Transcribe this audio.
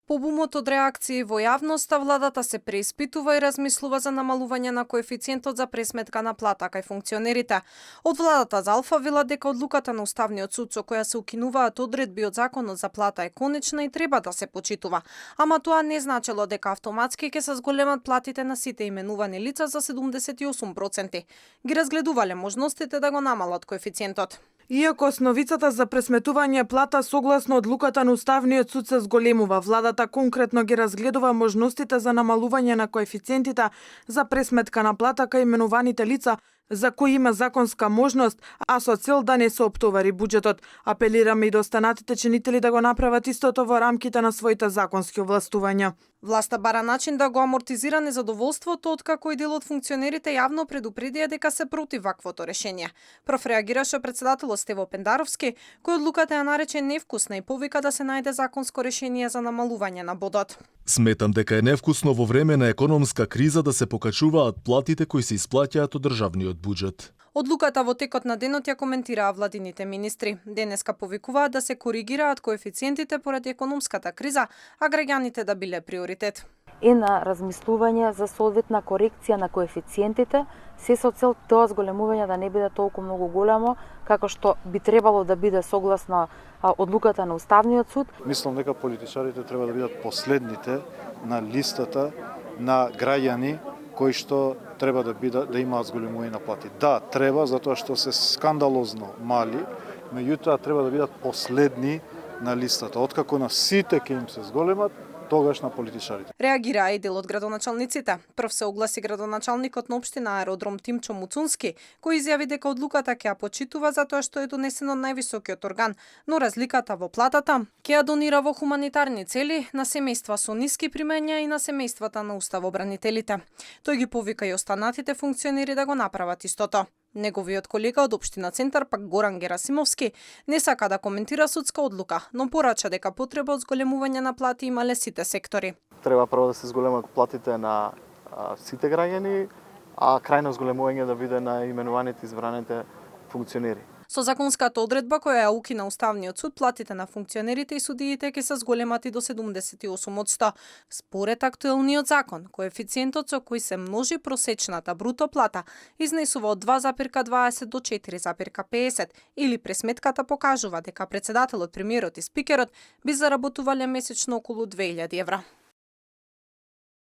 По бумот од реакции во јавноста, владата се преиспитува и размислува за намалување на коефициентот за пресметка на плата кај функционерите. Од владата за Алфа велат дека одлуката на Уставниот суд со која се укинуваат одредби од законот за плата е конечна и треба да се почитува. Ама тоа не значело дека автоматски ќе се зголемат платите на сите именувани лица за 78%. Ги разгледувале можностите да го намалат коефициентот. Иако основицата за пресметување плата согласно одлуката на Уставниот суд се зголемува, владата конкретно ги разгледува можностите за намалување на коефициентите за пресметка на плата кај именуваните лица, за кои има законска можност, а со цел да не се оптовари буџетот. Апелираме и до останатите чинители да го направат истото во рамките на своите законски овластувања. Власта бара начин да го амортизира незадоволството, откако и дел од функционерите јавно предупредија дека се против ваквото решение. Прв реагираше председателот Стево Пендаровски, кој одлуката ја нарече невкусна и повика да се најде законско решение за намалување на бодот. Сметам дека е невкусно во време на економска криза да се покачуваат платите кои се исплаќаат од државниот буџет. Одлуката во текот на денот ја коментираа владините министри. Денеска повикуваат да се коригираат коефициентите поради економската криза, а граѓаните да биле приоритет. На размислување за соодветна корекција на коефициентите, се со цел тоа зголемување да не биде толку многу голямо, како што би требало да биде согласно одлуката на Уставниот суд. Мислам дека политичарите треба да бидат последните на листата на граѓани кои што треба да имаат зголемување на плати. Да, треба, затоа што се скандалозно мали, меѓутоа треба да бидат последни на листата. Откако на сите ќе им се зголемат, тогаш на политичарите. Реагираа и дел од градоначалниците. Прв се огласи градоначалникот на општина Аеродром Тимчо Муцунски, кој изјави дека одлуката ќе ја почитува затоа што е донесена од највисокиот орган, но разликата во платата ќе ја донира во хуманитарни цели на семејства со ниски примања и на семејствата на уставобранителите. Тој ги повика и останатите функционери да го направат истото. Неговиот колега од општина Центар, пак Горан Герасимовски, не сака да коментира судска одлука, но порача дека потреба од зголемување на плати имале сите сектори. Треба прво да се зголемат платите на сите граѓани, а крајно зголемување да биде на именуваните избраните функционери. Со законската одредба која ја укина Уставниот суд, платите на функционерите и судиите ќе се зголемати до 78%. Според актуелниот закон, коефициентот со кој се множи просечната бруто плата изнесува од 2,20 до 4,50 или пресметката покажува дека председателот, премиерот и спикерот би заработувале месечно околу 2000 евра.